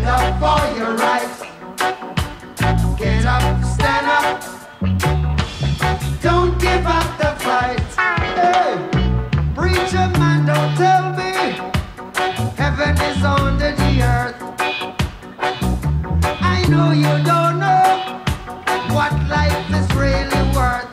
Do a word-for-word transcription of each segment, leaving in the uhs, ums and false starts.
Up for your right. Get up, stand up. Don't give up the fight. Hey, preacher man, don't tell me heaven is under the earth. I know you don't know what life is really worth.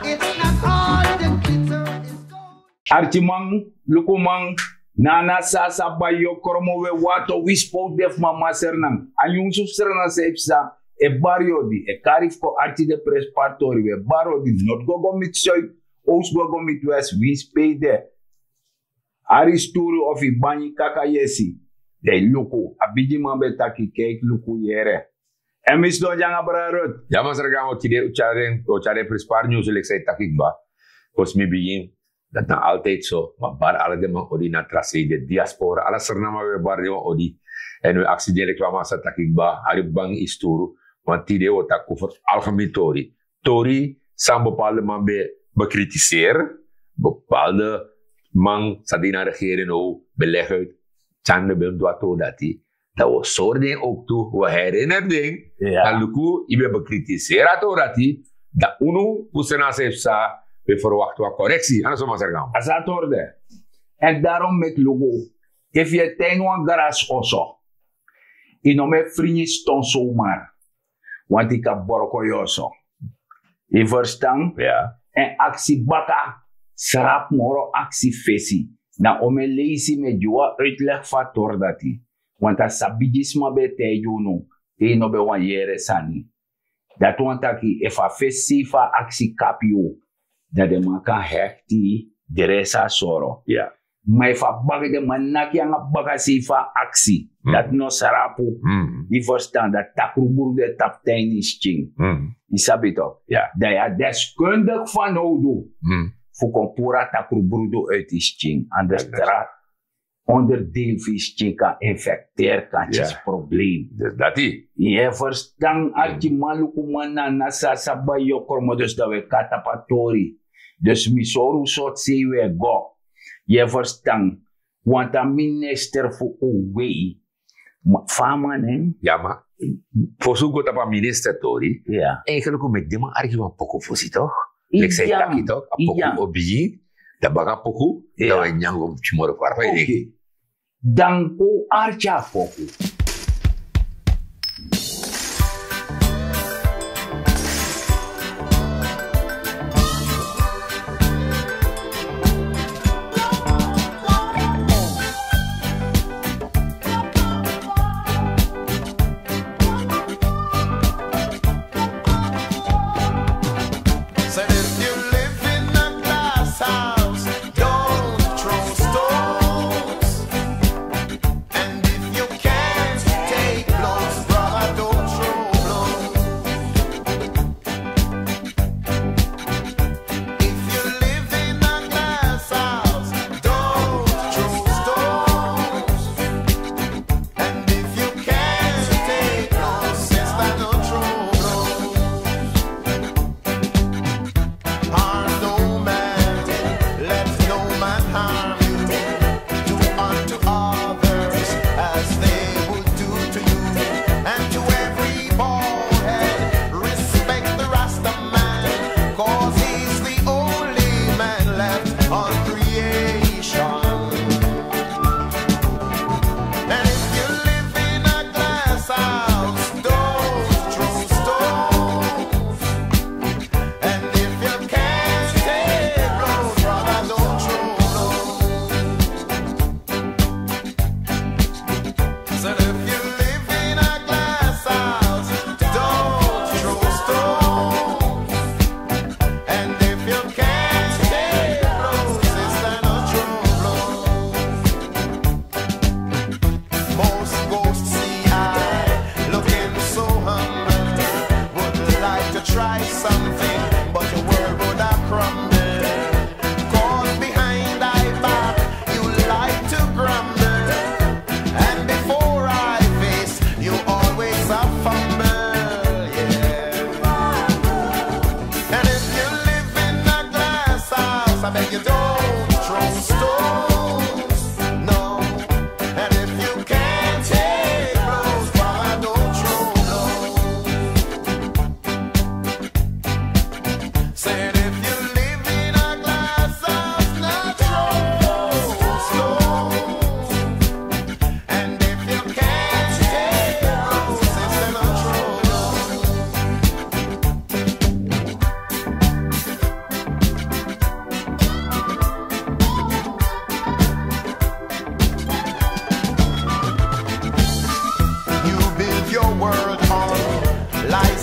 It's not all the glitter is gold. Arkiman, lukuman, na a nasi a sa bai yu o kromo we wato, wi spow de fu mama Sranan. A nyunsu fu Sranan san e psa, e bari yu odi, e kari fu kon arki den prenspari tori, wi e bari yu odi, noti go go miti soi, owsu go go miti west, winsi pe yu de. Ari sturu of yu bangi kaka yesi, dan yu luku, a bigiman ben taki, kijk, luku, yere. Èn mi sidon nanga brada Ruth. Ya, masra Gamo, tide un tyari den, un tyari den prenspari nyunsu leki san yu taki kba. Fosi mi bigin, dati na altijd so, ma bari ala den man odi na tra sei, den diaspora, ala Srananman, wi e bari den wan odi. Èn wi e aksi den leki fa masra taki kba, ari bangi, yu sturu, want tide wi o taki over algemeen tori. Tori san bepaalde man ben bekritiseer, bepaalde man san de ini a regering now ben leg uit, tyari den ben du a tori dati. Dan wi o sori den ook tu, wi o herinner den. Ya. Dan luku, yu ben bekritiseer a tori dati, dan unu fu Sranan san e psa, wi e verwacht wan correctie. A no so, masra Gamo? A so a tori de. Èn daarom meki luku, efu yu e tan ini wan grasi oso, yu no mu e fringi sidon somar, want yu kan broko yu oso. Yu ferstan? Ya. Èn aksi baka, srapu moro aksi fesi. Na omeni leisi mi e gi wan uitleg fu a tori dati. Want a san bigisma ben e taigi unu, te yu no ben wani yere sani. Dati wani taki, efu a fesi sei fu a aksi kapu yu, dan den man kan hekti yu, dresi a soro. Ya. Ma efu a baka, den man naki yu nanga baka sei fu a aksi, dati no srapu. Yu ferstan, dati takrubrudu e tapu tan ini yu skin. Yu sabi tok? Ya. Dan yu abi deskundige fanowdu fu kon puru a takrubrudu uit yu skin. Anders tra onderdeel fu yu skin kan infecteer, kan tyari problem. Dus dati. Yu e ferstan, arkiman, lukuman, na a nasi a sa bai yu o kromo, dus dan wi e kon na tapu a tori. Dus mi sori un sortu sei wi e go. Yu e ferstan, want a minister fu un wei, ma, fa a man nen? Ya, ma fosi un go tapu a minister tori, ya, eigenlijk un meki den man arki wan poku fosi tok. Leki san yu taki tok, a poku o bigin, dan baka poku, dan wi e nyan go moro fara fa yu denki. Dan kon arki a poku. Said if you live in a glass house, don't throw stones. And if you can't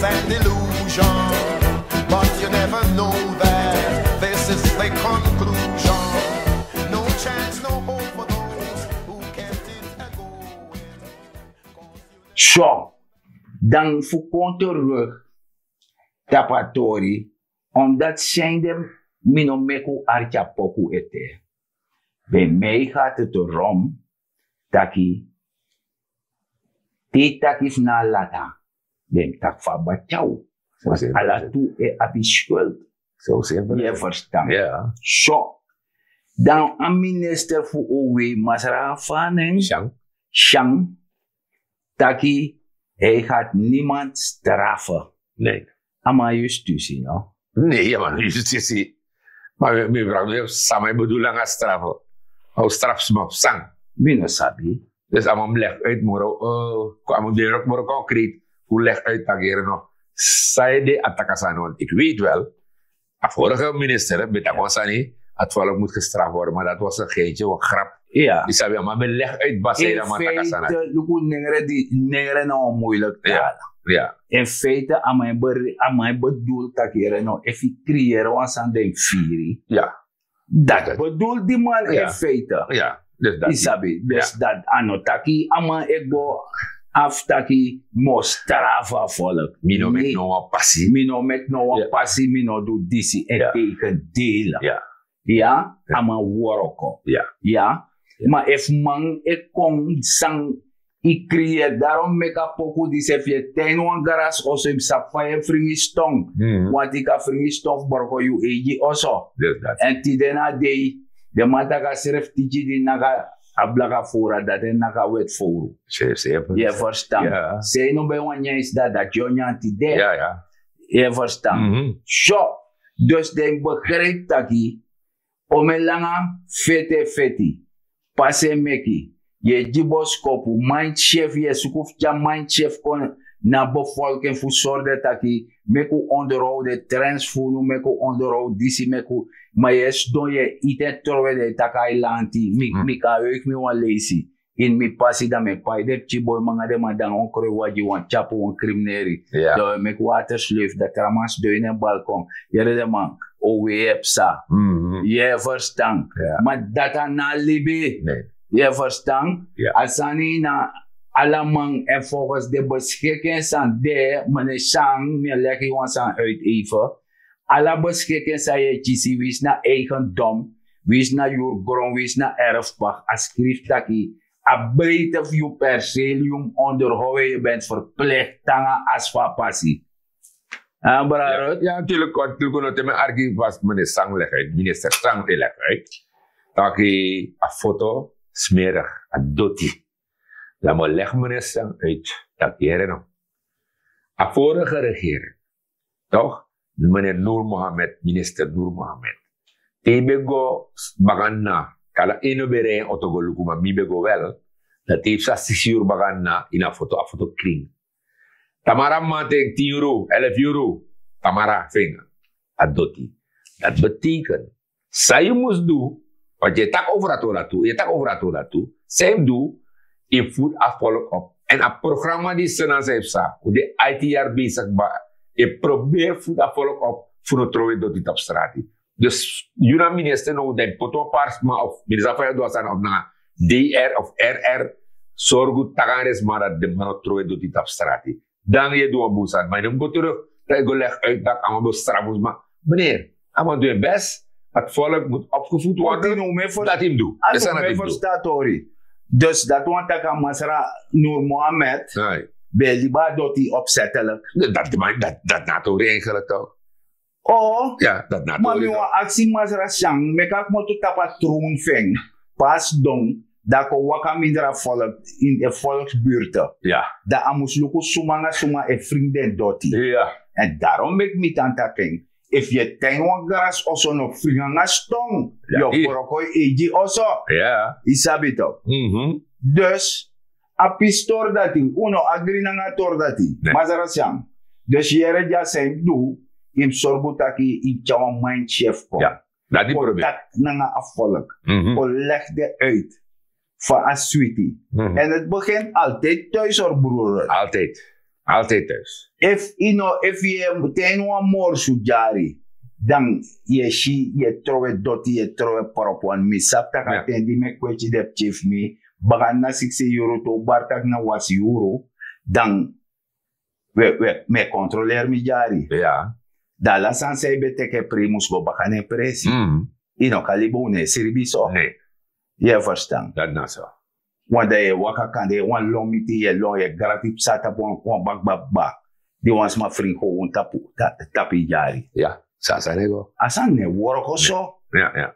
An illusion, but you never know that this is the conclusion. No chance, no hope for those who kept it a-going. So, dan fu kon terug tapu a tori, omdat zijn de mi no meki un arki a poku ete. Ben mij gaat het erom taki te taki fu na lata, den taki fu a batyaw. Ala tu e abi skuld. Ye verstan? So, dan a minister fu owe masra fanen, shan, taki hij gaat niemand straffen. A man justitie, no? Nee, a man justitie. Maar mi vraag mi sama e bedoel nanga straffen. How straf sma fu san? Mi no sabi. Dus a man leg uit moro, a man de rok moro concreet. Fu leg uit takere no. Sai de ataka sani, want ik weet wel, a vorige minister ben taki wan sani, het volk moet gestraft worden, maar dat was een geintje, een grap. Ja. Die sabi a man ben leg uit basera man taka sani. Luku, nengre di nengre na wan moeilijk taal. In feite a man bedoel takere no, efi creëren wan sani den firi. Dat bedoel die man in feite. Isabi, dus dat a no taki a man e go afu taki mi o strafu a volk. Mi no meki no wan pasi. Mi no meki no wan pasi, mi no du disi, en tegendeel. Ya, a man wroko. Ya, ma efu man e kon san yu creëer, darom meki a poku disi, efu yu e tan ini wan grasi oso yu mus sabi fa yu e fringi ston. Wanti yu kan fringi ston fu broko yu eigi oso. Èn tide na a dei den man taki a srefi tiki di naki a blaka fowru, a dati e naki a weti fowru. Yu e ferstan? Sei no ben wan nyan yu si dati, dati yu o nyan tide. Yu e ferstan? So, dus den mus begripi taki omen langa feti e feti, pasi e meki. Yu e gi boskopu, mindshef, yu e suku fu tyari mindshef kon na a befolking fu sori den taki meki un onderhoud den trends fu unu, meki un onderhoud disi, meki un. Ma yu e sidon yu e iti en trowe den e taki a e lanti. Mi kan a e weki mi wan leisi ini mi pasi, dan mi e pai den pikin boi manga den man dan wan kroi wagi wan tyapu wan krimineri. Dan wi e meki water sleuf, dan tra man sidon ini en balkon. Yere den man, o wi e psa. Yu e ferstan? Ma dati a na libi. Yu e ferstan? A sani na ala man èn folgens den beskiki en sani de, mene san mi e legi wan sani uit eife. Ala beskiki en san yu e kisi, winsi na eigendom, winsi na yurgron, winsi na erfpak, a skrifi taki a breite fu yu perseel yu mus onderhouden, yu bent verplicht nanga asi fu a pasi. Abra rut. Ya, natuurlik, natuurlik no te mi arki was meneer Sang leg uit, minister Sang e leg uit taki a foto smerig, a doti. Laat me leg meneer Sang uit taki here no, a vorige regering, toch, meneer Nur Mohammed, minister Nur Mohammed, te yu ben go baka na, kala eno ben rei en oto go luku, ma mi ben go wel. Dati yu fu sa sisi yuru baka na ini a foto, a foto krin. Tamara manten tin yuru, elf yuru, tamara fenga a doti. Dati beteken san yu mus du, want yu e taki over a tori dati tu, yu e taki over a tori dati tu, san yu mus du, yu mus voed a volk op. Èn a programa di yu seni na san yu psa fu den aiti yari besigi kba, e proberi voed a volk op fu no trowe doti tapu strati. Dus yu na minister no, dan yu poti wan pari sma of minister fa yu du a sani of nanga dr of rr, sorgu taki a den sma dati den man no trowe doti tapu strati. Dan yu e du wan bun sani, ma yu no mus go teruk dan yu go leg uit tak' a man ben o strafu sma. Meneer, a man du en best, a volk mus opgevoed worden. Dati yu mus du. Dati yu mus du. Dus dati wani taki a masra Nur Mohammed ben e libi a doti opzettelijk. Dati na a tori eigenlijk toch. O, ma mi wani aksi masra Sang, meki a kmoto tapu a troon fu en, pe a sidon, dan a kon waka mindra volk in de volksbuurte. Dan a mus luku suma nanga suma e fringi den doti. Èn darom meki mi tan taki en, efu yu e tan ini wan grasi oso no fringi nanga ston, yu o broko yu eigi oso. Yu sabi tok? Dus a pisi tori dati, un no agri nanga a tori dati. Masra Sang, dus yere dya san yu mus du, yu mus sorgu tak' yu tyari wan mindshef kon. Dati yu mus proberi. Kon taki nanga a volk, kon leg den uit fa a switi. En het begint altijd thuis, hor, broeder. Altijd. Altijd thuis. Efu yu no efu yu e ten ini wan morsu dyari, dan yu e si yu e trowe doti, yu e trowe poropu. Wan mi sabi tak' a ten di mi e kweti den pikin fu mi, baka na siksi yuru tu bari tak' na wasi yuru, dan mi e kontroleri mi dyari. Dan ala sani san yu ben teki e prei mus go baka na en presi. Yu no kan libi unu e sribi so. Yu e ferstan? Dati na so. Wan dan yu e waka kande wan lon miti yu e lon yu e grati psa tapu wan bakbakba, di wan sma frinko un tapu yu dyari. Ya, san a sani e go. A sani no e worko so. Ya ya.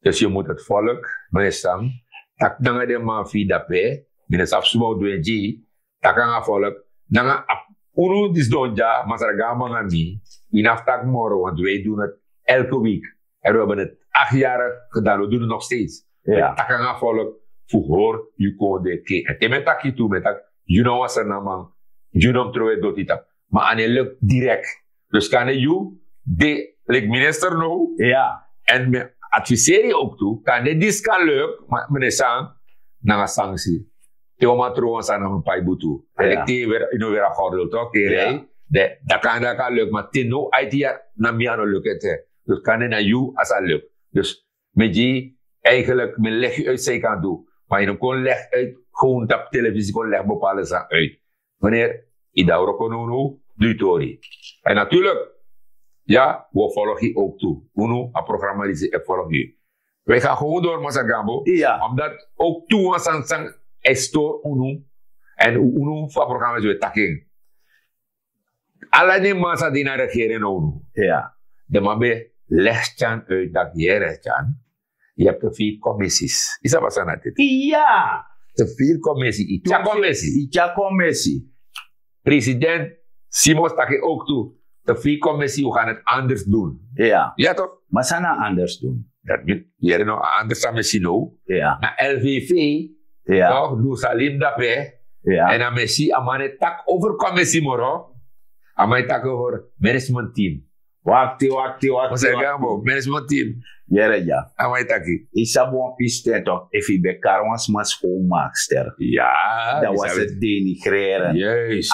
Dus yu mus het volk, menestan, taki nanga den man fu yu dape. Mi no sabi suma o du en gi yu. Taki nanga volk, nanga unu disi don dya masra gama nanga mi. Yu no abi taki moro want wi e du neti elke wiki. En wi heben neti akti yari gedan wi du neti noksteeds. Taki nanga volk fu hori yu kon de king en te mi e taki tu mi e taki, yu na wan srnaman, yu no mus trowe doti tapu. Ma a no e luk direkt. Dus kande yu de leki minister now. En mi adviseri yu ook tu kande disi kan luk. Ma mi no e san nanga sanksi. Te wan man tron wan sani na mi pai butu. Alekte yu no weri a gordel tok te yu rei. Dan kan dan kan luk ma te no aiti yari na mi a no luk ete. Dus kan den na yu a sa luk. Dus mi gi yu eigenlijk mi leg yu uit san yu kan du. Ma yu no kon leg uit gewoon tapu televisie kon leg bepaalde sani uit. Wanneer yu dan wroko no no du yu tori. En natuurlijk ya wi o volg yu ook tu. Unu a programma disi e volg yu. Wij gaan gewoon door masargambo. Omdat ook tu wan sani san e stori unu. En unu fu a programma is we taking. Ala den man san di na regering na unu. Den man ben leg tyan uit dat yere tyan. Yu abi te firi komisis yu sabi a sani na titi. Te firi komisi yu tya komisi. President simos taki ook tu. Te firi komisi wi gan het anders dun. Ya tok. Ma san na anders dun? Yere no a anders san mi si now. Na lvv. Tok nu salim dape. En a mi e si a man e taki over komisi moro. A man e taki over management team. Wakti wakti wakti. Management team. Yere dya. A man e taki. Yu sabi wan pisten tok efu yu ben kari wan sma skoonmaakster. Dan was het denigreren.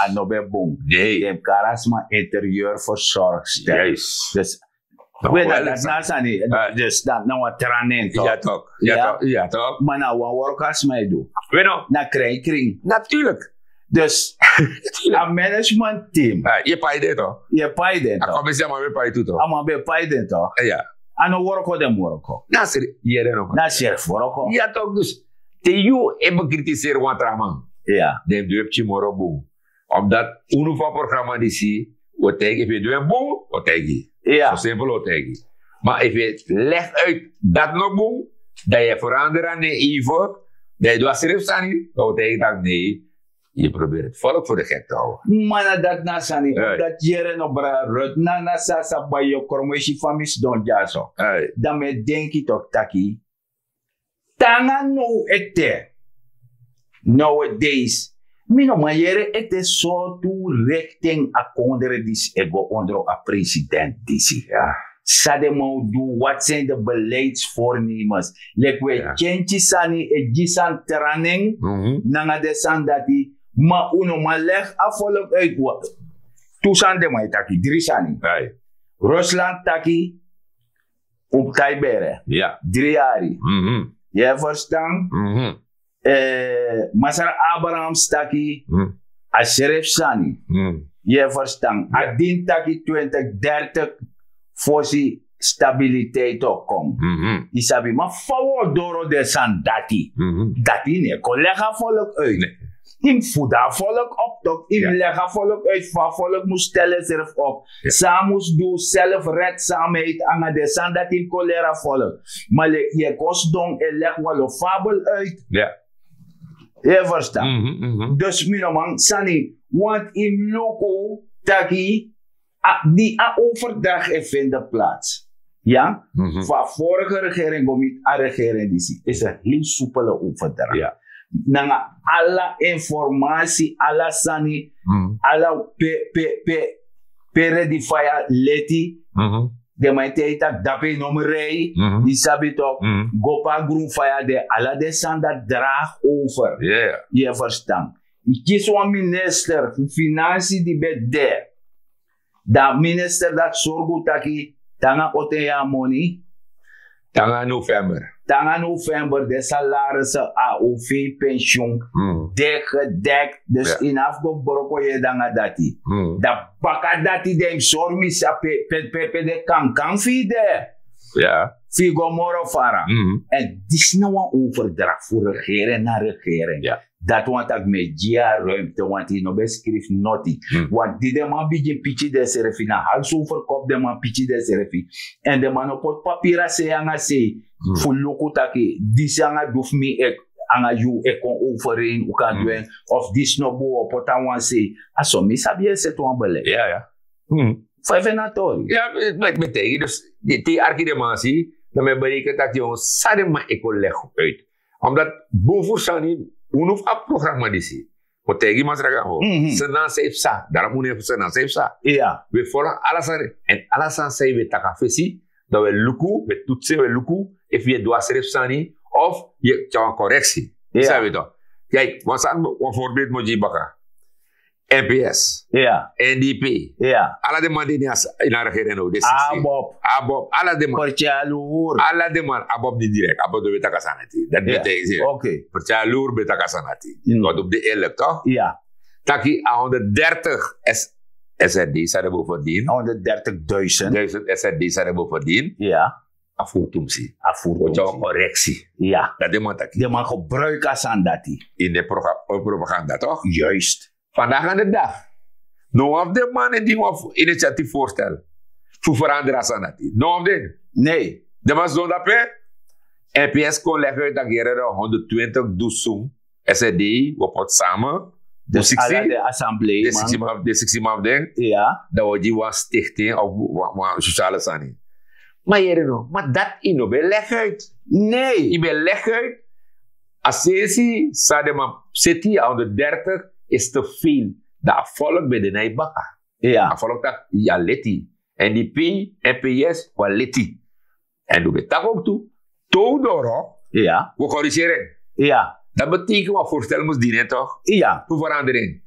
A no ben bun. Den mus kari a sma interieur verzorgster. Dus we na dati na sani. Dus dati na wan tra nen tok. Ya tok. Ma na wan work a sma e du. We no na krin krin. Natuurlijk. Dus a management team. Yu e pai den tok. Yu e pai den tok. A komisi a man ben pai tu tok. A man ben pai den tok. A no worko den worko. Na seri yere no man na seri worko. Ya tok dus te yu e bekritiseri wan tra man. Den du e pikin moro bun. Omdat unu fu a programma disi o taigi efu yu du en bun o taigi. So simpel o taigi. Ma efu yu leg uit dati no bun, dan yu e verander a nen even. Dan yu du a srefi sani dan o taigi tak' nei. Yu proberi het volk fu de gek te houden. Ma na dati na sani dati yere no brada rut na na sasa bai yu kromesi famisi don dyaso. Dan mi e denki tok taki tanga now ete. Nowadays mi no man yere ete sortu rekten a kondre disi e go ondro a president disi. San den man o du wat sin de beleidsvoornemens leki wi e kenki sani e gi sani tra nen. Nanga den sani dati ma un no man legi a volk uit. Tu sani den man e taki dri sani. Rusland taki un mus tai bere dri yari. Yu e verstan? Masra abrahams taki a srefi sani. Yu e verstan a dini taki twintig dertig fosi stabiliteit o kon. Yu sabi ma fa wi o doro den sani dati. Dati yu no e kon legi a volk uit. Yu mus fudu a volk op tok yu mus legi a volk uit fa a volk mus stel en srefi op. San a mus du selfreksamheid nanga den sani dati yu mus kon leri a volk. Ma leki yu e kon sidon e legi wan lo fabel uit. Yu e verstan? Dus mi no man sani want yu mus luku taki di a overdrag e vinde plaats. Ya fu a vorige regering go miti a regering disi is en heli supele overdrag. Nanga ala informasi ala sani ala pe pe pe pe redi faya leti. Den man e tei tak' dape yu no mus rei. Yu sabi tok go pe a grun faya de ala den sani dati dragi over. Yu e verstan? Yu kisi wan minister fu finansi di ben de. Dan a minister dati sorgu taki te nanga koten yu a moni. Te nanga november. Te nanga november den salarisi, a o v, pensioen, den gedekt. Dus yu no abi fu go broko yu ede nanga dati. Dan baka dati den yu mus sori mi sabi pe pe pe den kankan fu yu de. Fu yu go moro fara. Èn disi na wan overdrakt fu regering na regering. Dati wani tak' mi e gi yu a ruimte wanti yu no ben skrifi noti. Wanti di den man bigin piki densrefi na hals overkop den man piki densrefi. Èn den man no poti papiri a sei nanga sei fu luku taki disi nanga du fu mi e nanga yu e kon overeen un kan du en. Of disi no bun wi o poti na wan sei. A so mi sabi yu e seti wan beleid. Fa yu feni a tori? Ya, mi mi taigi dus te yu arki den man si dan mi e bereken taki yu san den man e kon legi uit. Omdat bun fu sani unu fu a programma disi o taigi masra kan hori. Senan san yu psa dara munu e fu senan san yu psa. Wi e folok ala sani. Èn ala sani san yu ben taki a fesi dan wi e luku wi e tutsi wi e luku efu yu e du a srefi sani of yu e tyari wan koreksi. Yu sabi to. Kijk wan sani wan voorbeeld mi o gi yu baka. N P S, N D P, ala den man de ini a regering no de siksi. Abob, ala den man. Ala den man abob di direk abob no ben taki a sani ati dati ben taigi. Pertyalur ben taki a sani ati. Wat op de eerlijk toch? Taki a honderddertig srd san den bo verdien. Honderddertig duizend srd san den bo verdien. A furu tumsi. A furu tumsi. Koreksi. Dati den man taki den man gebruik a sani dati. In de propaganda toch? Juist. Vandaag aan de dag no wan fu den man e dini wan initiatief voorstel fu verandra sani dati no wan fu den. Nee. Den man sidon dape. N P S kon legi uit tak' yere dan honderdtwintig dusun. Srd wi o poti sama. Dus ala den assemblee den siksi man fu den. Dan wi o gi wan stichting of wan sosiale sani. Ma yere no ma dati yu no ben legi uit. Nee yu ben legi uit. A sensi san den man seti a honderddertig is te veel. Dan a volk ben de na yu baka. A volk taki yu a leti. Èn di pei, en pei yes wan leti. Èn un ben taki ok tu te un doro wi o koriseri en. Dati beteken wan voorstel mus dini en tok? Fu verandering.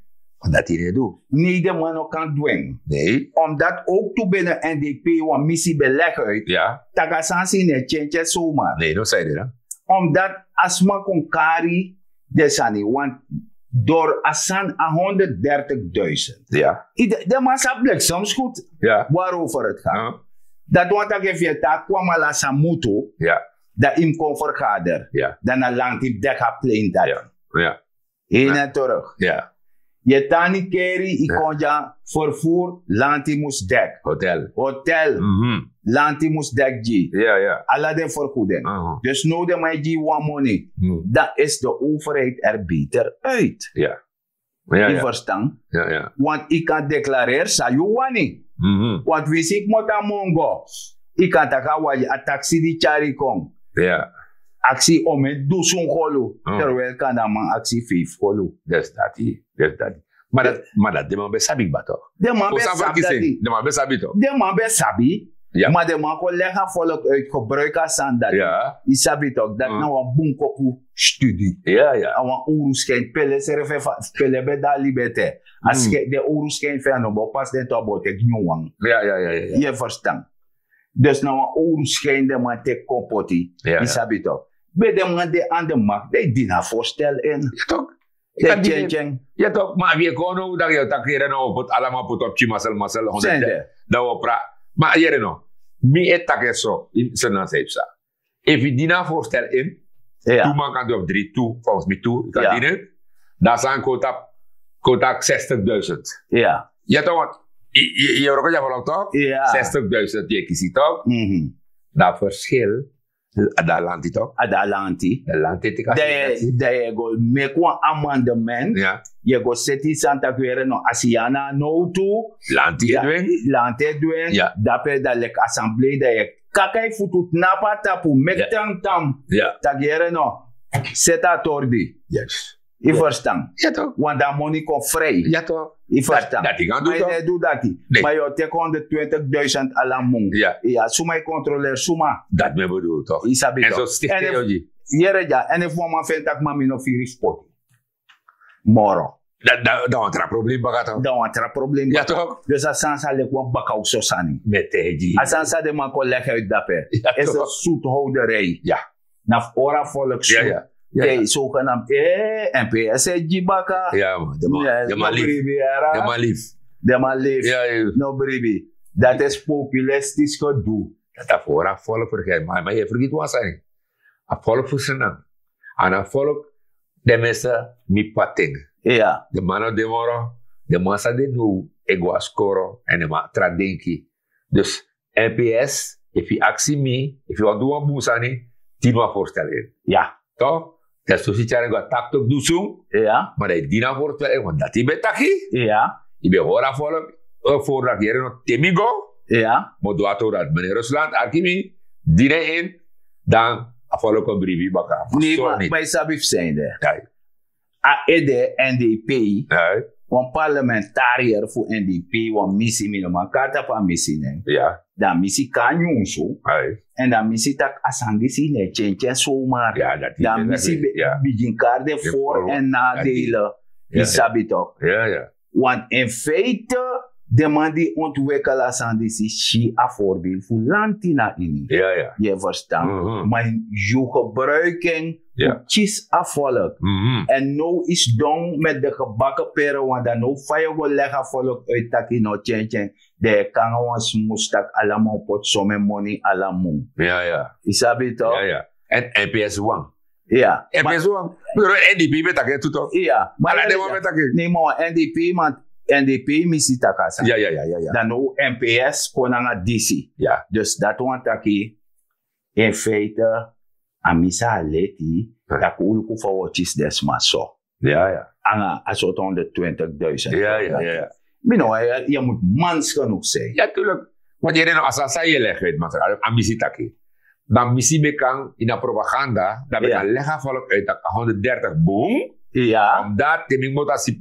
Dati yu no e du. Nei den man no kan du en. Omdati ok tu ben no en di pei wan misi ben legi uit tak' a sani si no e tyentye somar. Nei no san yu de dan. Omdati a sma kon kari den sani want dori a sani a honderddertig duisend. Den man sabi bleksemskutu wari over heti gan. Dati wani tak' efu yu e taki kwamala san mutu dan yu mus kon fergader. Dan na lanti mus deki a plein dati. Hei na en teruk. Yu e tan na nikeri yu kon dyan, fervoer, lanti mus deki, hotel, lanti mus deki gi yu. Ala den ferguding. Dus now den man e gi yu wan moni dan is de overheid er beter uit. Yu verstan? Want yu kan deklareri san yu wani. Want winsi yu kmoto a mongo yu kan taki a wagi a taksi di tyari yu kon aksi omeni dusun golu. Terwijl kan dan man aksi feifi golu. Dati dati. Ma dati den man ben sabi kba tok? Den man ben sabi dati. Den man ben sabi tok? Den man ben sabi. Ma den man kon legi a volk uit gebruiki a sani dati. Yu sabi tok dati na wan bunkopu studi. A wan owru skin pele srefi efu pele ben de a libi ete. A skin den owru skin fu en a no bo pasi den tu a bo teki nyun wan. Yu e ferstan? Dus na wan owru skin den man teki kon poti. Yu sabi tok? Ben den man de an de mak den e dini a forstel en. Den tyentyen. Ya tok ma wi e kon now daki yu o taki yere no wi o poti alamal poti op tyi masel masel. Sende. Dan wi o prati. Ma yere no mi e taki en so. Sende na san yu psa. Efu yu dini a forstel en tu man kan du of dri tu volgens mi tu yu kan dini en. Dan a sani kon tapu kon taki zestig duisend. Ya tok want yu e wroko dya volok tok? Zestig duisend yu e kisi tok. Dan a ferskil a de a lanti tok? A de a lanti. Dan yu e go meki wan amandement. Yu e go seti yu sani tak' were no a si yu a na a nowtu. Lanti e du en. Lanti e du en. Dape dan leki assemblee dan yu e kaka yu futu tnapu a tapu meki tantam. Tak' yere no seti a tori di. Yu ferstan? Want dan a moni kon frei. Yu ferstan? Ma yu no e du dati. Ma yu o teki honderdtwintig duisend ala mun. Suma e kontroleri suma? Dati mi e bedul tok? Yu sabi tok? Yere dya èn efu wan man feni tak' ma mi no firi fu poti moro. Dan wan tra problem baka to. Dan wan tra problem baka. Dus a sani sa leki wan baka oso sani. Met tegi a sani sa den man kon legi uit dape. Is a suthouderij. Na fu ora volk sut. Ei, sogenam eh, mps e gi baka. Den man lif. Den man lif. No bribi. Dat is populistisch gedoe. Dat a fu ora volk vergeten maar maar je vergeet wan sani. A volk fu senang. An a volk den meste mi pating. Den man no de moro. Den man sa de now e go a skoro èn den man tra denki. Dus mps efu yu aksi mi efu yu wani du wan bun sani, dini wan voorstel in. Ya. Toch? Dan sosi tyari go a taktok du sung. Ma dan yu dini wan voorstel in want dati yu ben taki. Yu ben hori a volk. Voordat yere no te mi go. Mo du a tori dati mene rusland arki mi, dini en in. Dan a volk kon bribi baka. Ma yu sabi fu sende a ede ndp, wan parlementarier fu ndp wan misi mi no man karta fu a misi nen. Dan a misi kon na nyunsu. Èn dan a misi taki a sani disi yu no e tyentyen somar. Dan a misi bigin kari den for èn nadele. Yu sabi toki. Want in feite den man di ontwekel a sani disi si a voordeel fu lanti na ini. Yu e verstan? Ma yu gebruiki en fu kisi a volk. Èn now yu sidon met de gebake pere want dan now fa yu o go legi a volk uit taki yu no tyentyen. Dan yu e kon nanga wan smus tak' ala man o poti some moni ala mun. Yu sabi tok? Èn mps wan. Mps wan. Ndp ben taki en tu tok? Ala den wan ben taki en. Nei ma wan ndp man, ndp misi taki a sani. Dan now mps kon nanga disi. Dus dati wan taki in feite a misi a leti. Tak' un luku fa un o kisi den sma so. Anga a sortu honderdtwintigduisend. Mi no wan yu mus mans genuk sei. Ya tulik. Want yere no a sani san yu e legi uit masra a misi taki. Dan misi ben kan ini a propaganda dan ben kan legi a volk uit tak' a honderddertig bun. Omdat te mi kmoto a si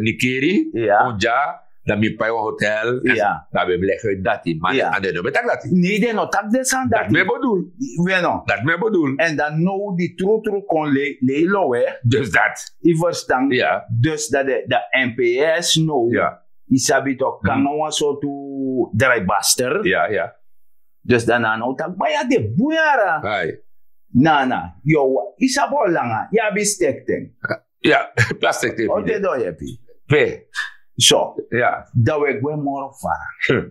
nikeri kon dya, dan mi pai wan hotel. Dan ben mi legi uit dati ma a den no ben taki dati. Nei den no taki den sani dati. Dati mi e bedul. Weno. Dati mi e bedul. Èn dan now di trutru kon lei lowe. Dus dati. Yu verstan? Dus dati de mps now. Yu sabi tok' kon nanga wan sortu dreibaster. Dus dan na a now taki baya de bun yara. Nana yu o wari yu sabi o langa yu abi stekten. Ya, plastik te o de don yepi. Pe? So, dan we gwe moro fara.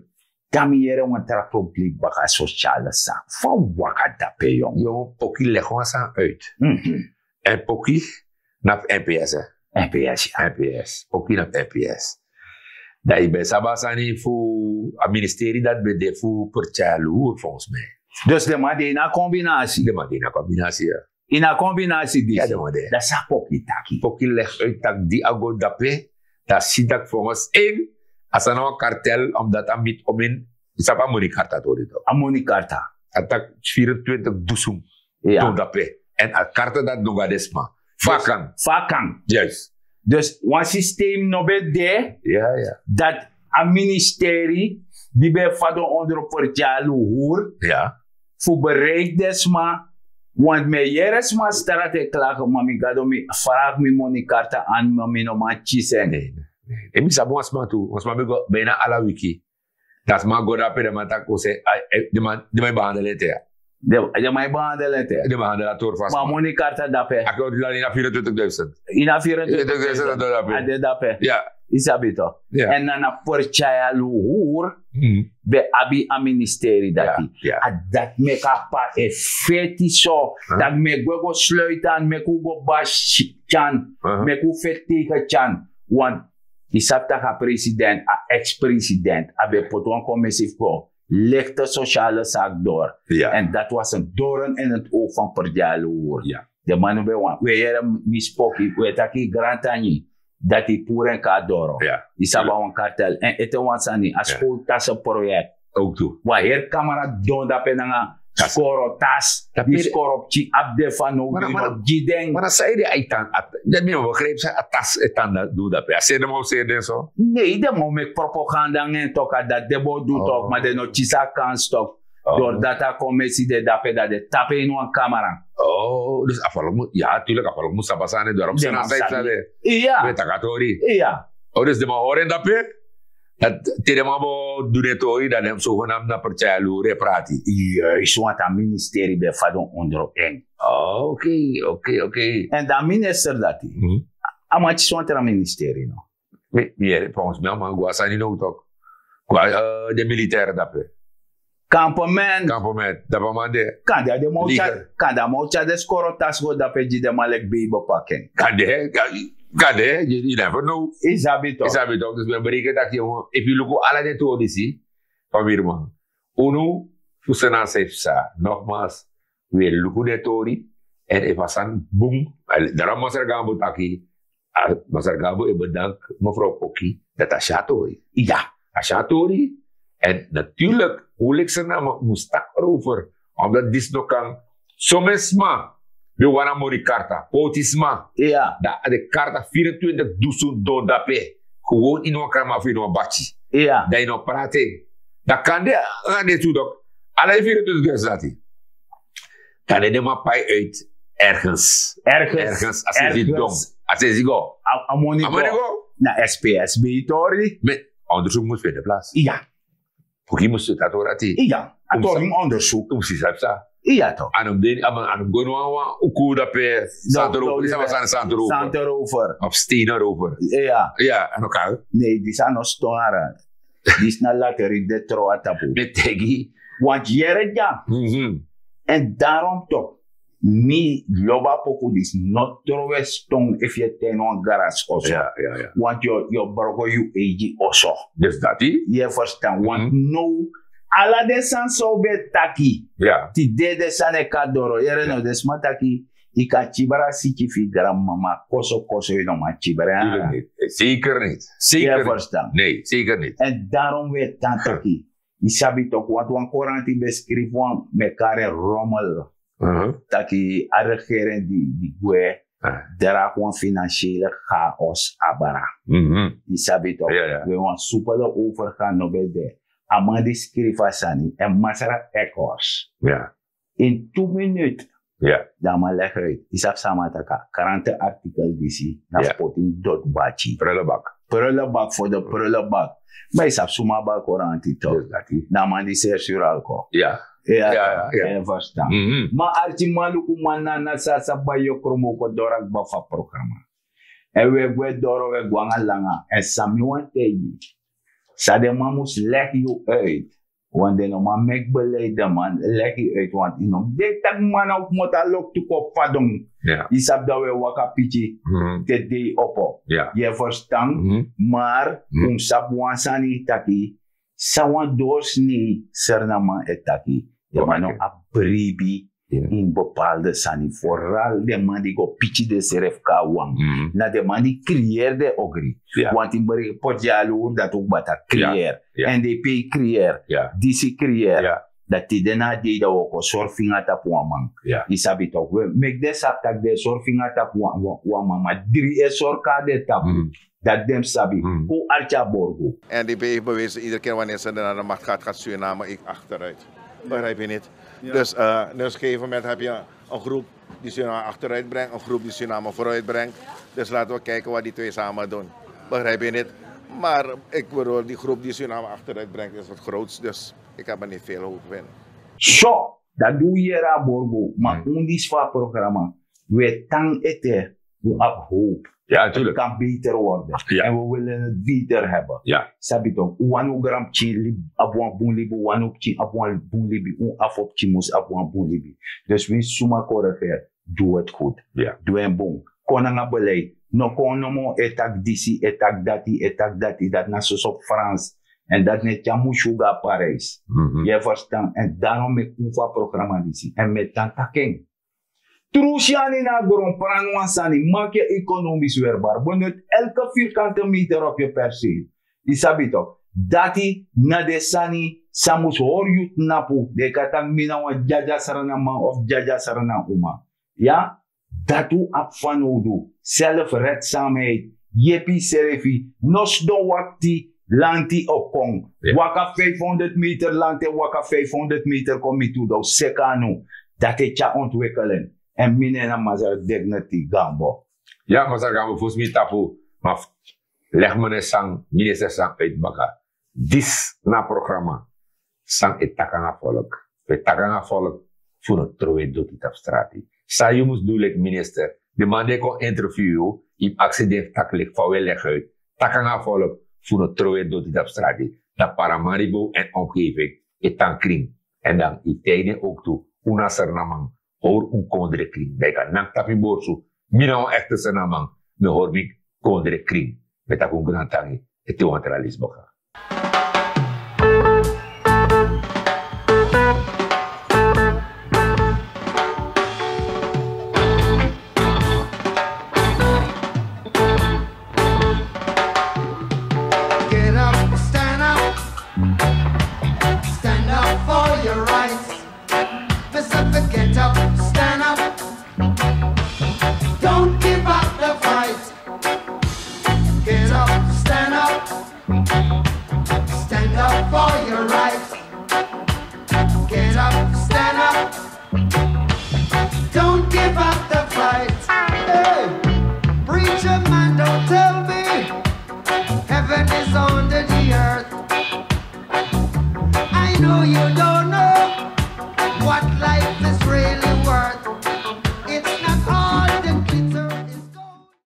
Dan mi yere wan tra problem baka sosiale saki fa waka dape yong. Yong poki legi wan sani uit. Èn poki na fu mps. Mps mps poki na fu mps. Dan yu ben sabi a sani fu a ministeri dati ben de fu pertyai a luhur volgens mi. Dus den man de ini a kombinasi. Den man de ini a kombinasi ya. Ini a kombinasi disi. Dan san poki taki? Poki legi uit tak' di a go dape. Dan a si tak' volgens en a sani na wan kartel omdat a miti omin. Yu sabi a moni karta tori tok'? A moni karta. A taki vierentwintig dusun. Don dape. Èn a karta dati no go na den sma. Fa a kan? Fa a kan? Juist. Dus wan sistem no ben de. Dati a ministeri di ben e fadon ondro pertyai luhur fu bereiki den sma. Want mi e yere sma strati e klage ma mi gado mi fragi mi moni karta an ma mi no man kisi en. Efu mi sabi wan sma tu wan sma ben go bina ala wiki. Dan sma go dape den man taki un se den man e behandel en te ya. Den man e behandel en te ya. Den man handel a tori fasi ma a moni karta dape. A kori lani ini a vierentwintig duisend. Ini a vierentwintig duisend a de dape. Yu sabi tok'? Èn na na pertyai a luhur ben abi a ministeri dati. A dati meki a pa e feti so. Tak' mi e gwe go sluiti an meki un go basi tyan. Meki un feti tegen tyan. Want yu sabi tak' a president a ex president a ben poti wan komisi fu go lichte sosiale saki dori. Èn dati was en doren in het oog fan perdyali huru. Den man no ben wani un e yere mi spoki un e taki yu grantangi dati yu puru en kon na doro. Yu sabi a wan kartel èn ete wan sani a skowltase proyek. Wan heri kamera don dape nanga skoro tas di skoro pikin abi de fanowdu yu no gi den. Ma na san ede a e tan? Den mi no begrijpi san a tas e tan du dape a seri den man o seri den so. Nei den man o meki propaganda nanga en toki a dati den bo du toki ma den no kisi a kans toki. Dori dati a kon mesi de dape, dan den tapu en ini wan kamera. Oh, dus a folku mu, ya, tuurlijk, a folku mu sabi a sani, doro mu seni a sani san de. Iya. We taki a tori. Iya. Oh, dus den man hori en dape. Dati te den man bo du den tori, dan den mus zogenaamd na pertyaya luru e prati. Iya, yu si wan tan ministeri ben fadon ondro en. Oh, oké, oké, oké. En dan minister dati. A man kisi wan tra ministeri, no? Mi yere, volgens mi a man go a sani now toch. Go a den militaire dape. Kampement. Kampement, dape a man de. Kande a den man o tyari, kande a man o tyari den skoro tasi go dape gi den man leki beibi pakken. Kande, kande, you never know. Yu sabi toch. Yu sabi toch, dus mi e bereken taki, efu yu luku ala den tori disi, famiri man, unu fu seni a sani fu sa, nogmaals, wi e luku den tori, èn efu a sani bun, dati a Masra Gambo taki, a Masra Gambo e bedank mevrouw Poki, dati a si a tori. Iya. A si a tori, en natuurlijk, Hulik Sernama mus taki erover, omdat disi no kan, somen sma ben wani a moni karta, poti sma. Iya. Dan a de karta vierentwintig dusun don dape, gewoon ini wan krama fu ini wan bati. Iya. Dan yu no prati. Dan kande, kande tu dok, ala yu vierentwintig dusun dati. Kande den man pai uit ergens. Ergens. Ergens, a sesi don. A sesi go. A, a moni go. Na S P S B tori. Met onderzoek moet vinden plaats. Iya. Fu gi mus sutu a tori ati. Iya. A tori mus onderzoek. Un mus sabi san. Iya toch. A no mus de, a no mus go ini wan, wan uku dape. Santu rover. Yu sabi san santu rover. Santu rover. Of stenen rover. Iya. Iya, a no kan. Nee, disi a no ston. Disi na lateri di den tron na tapu. Mi e taigi. Want yere dya. En daarom toch, mi lobi a poku disi: no trowe ston efu yu e tan ini wan grasi oso. Want yu o, yu o broko yu eigi oso. Dus dati. Yu e ferstan? Want now, ala den sani san un ben e taki, tide den sani e kon na doro. Yere no, den sma taki, yu kan kibri a siki fu yu granmama kosokoso, yu no man kibri en. Zeker niet. Zeker niet. Yu e ferstan? Nee, zeker niet. En daarom wi e tan taki, yu sabi toch, want wan koranti ben skrifi wan, mi e kari en rommel. Taki a regering di, di gwe, draag wan financiële chaos abra. Yu sabi toch, we wan soepele overgang no ben de. A man di skrifi a sani, en Masra Ekhorst. In tu minut. Dan a man leg uit. Yu sabi san a man taki? A krantenartikel disi na fu poti ini doti baki. Prullenbak. Prullenbak voor de prullenbak. Ma yu sabi suma abi a koranti toch? Na a man di seri suru alko. Ya, ya, ya. Yu e ferstan? Ma arkiman, lukuman, nana, sisa, bayo, kromoko, doro kba fu a programa. En wi e gwe doro, wi e gwe nanga langa. En san mi wani taigi, san den man mus leg yu uit. Want den no man meki beleid, den man leg yu uit, want yu no mus denki taki man na un kmoto a loktu kon fadon. Yu sabi dati wi e waka piki te dei opo. Yu e ferstan? Maar un mus sabi wan sani taki, san wan doorsnee Sranan man e taki, den man no abi bribi ini bepaalde sani, vooral den man di go piki densrefi kon na wan. Na den man di creëer den ogri. Want yu mus bereken, Port Jaloers, dati un kba taki creëer. N D P creëer. Disi creëer. Dati tide na a dei dan un o kon sori finga tapu wan man. Yu sabi toch, we meki den sabi taki den e sori finga tapu wan, wan, wan man, ma dri e sori kon na den tapu. Dati den mus sabi. Kon un arki a borgu. N D P heeft bewezen, iedere keer wanneer ze naar de macht gaat, gaat Suriname achteruit. Begrijp je niet? Dus, eh, dus op een gegeven moment heb je een groep die Suriname achteruit brengt, een groep die Suriname vooruit brengt. Dus laten we kijken wat die twee samen doen. Begrijp je niet? Maar ik bedoel, die groep die Suriname achteruit brengt is het grootst, dus ik heb er niet veel hoop in. So, dati un yere, a borgu, ma un disi fu a programa, wi e tan ete, wi abi hoop. Ja, natuurlijk. Het kan beter worden. Ja. En we willen het beter hebben. Ja. Sabi toch, un wani un granpikin libi abi wan bun libi, un wani un pikin abi wan bun libi, un afo pikin mus abi wan bun libi. Dus winsi suma kon regeri, doe het goed. Ja. Doe en bun. Kon nanga beleid. No kon nomo e taki disi, e taki dati, e taki dati, dati na soso Frans. En dati no e tyari musu go na Parijs. Yu e ferstan? En daarom meki un fu a programa disi. En mi e tan taki en. Tru, si yu na gron, prani wan sani, maak je economisch werkbaar. Benut elke vierkante meter op je perceel. Yu sabi toch? Dati na den sani san mus hori yu tnapu. Den kan taki mi na wan dyadya Sranan man of dyadya Sranan uma. Ya? Dati un abi fanowdu. Zelfredzaamheid. Yepi yusrefi. No sidon wakti Lanti o kon. Waka vijfhonderd meter lanti e waka vijfhonderd meter kon miti un dan un seki anu. Dati e tyari ontwikkeling. Èn mi nen na masra Dignity Gambo. Ya masra Gambo, fosi mi tapu, ma legi mi nen san minister san uitbaka. Disi na a programa san e taki nanga folk. Fu e taki nanga folk fu no trowe doti tapu strati. San yu mus du leki minister, den man di e kon interview yu, yu mus aksi den fu taki leki fa un e legi uit, taki nanga folk fu no trowe doti tapu strati. Dan Paramaribo èn omgeving e tan krin. Èn dan yu taigi den owktu, un na Sranan man, hori un kondre krin. Dan yu kan naki tapu yu borsu, mi na wan ekte Sranan man, mi e hori mi kondre krin. Mi e taki un grantangi. Ete wan tra lesi baka. Get up, stand up, stand up for your rights. Fist up and get up, stand up. Don't give up the fight. Get up, stand up. Stand up for your rights. Get up, stand up. Don't give up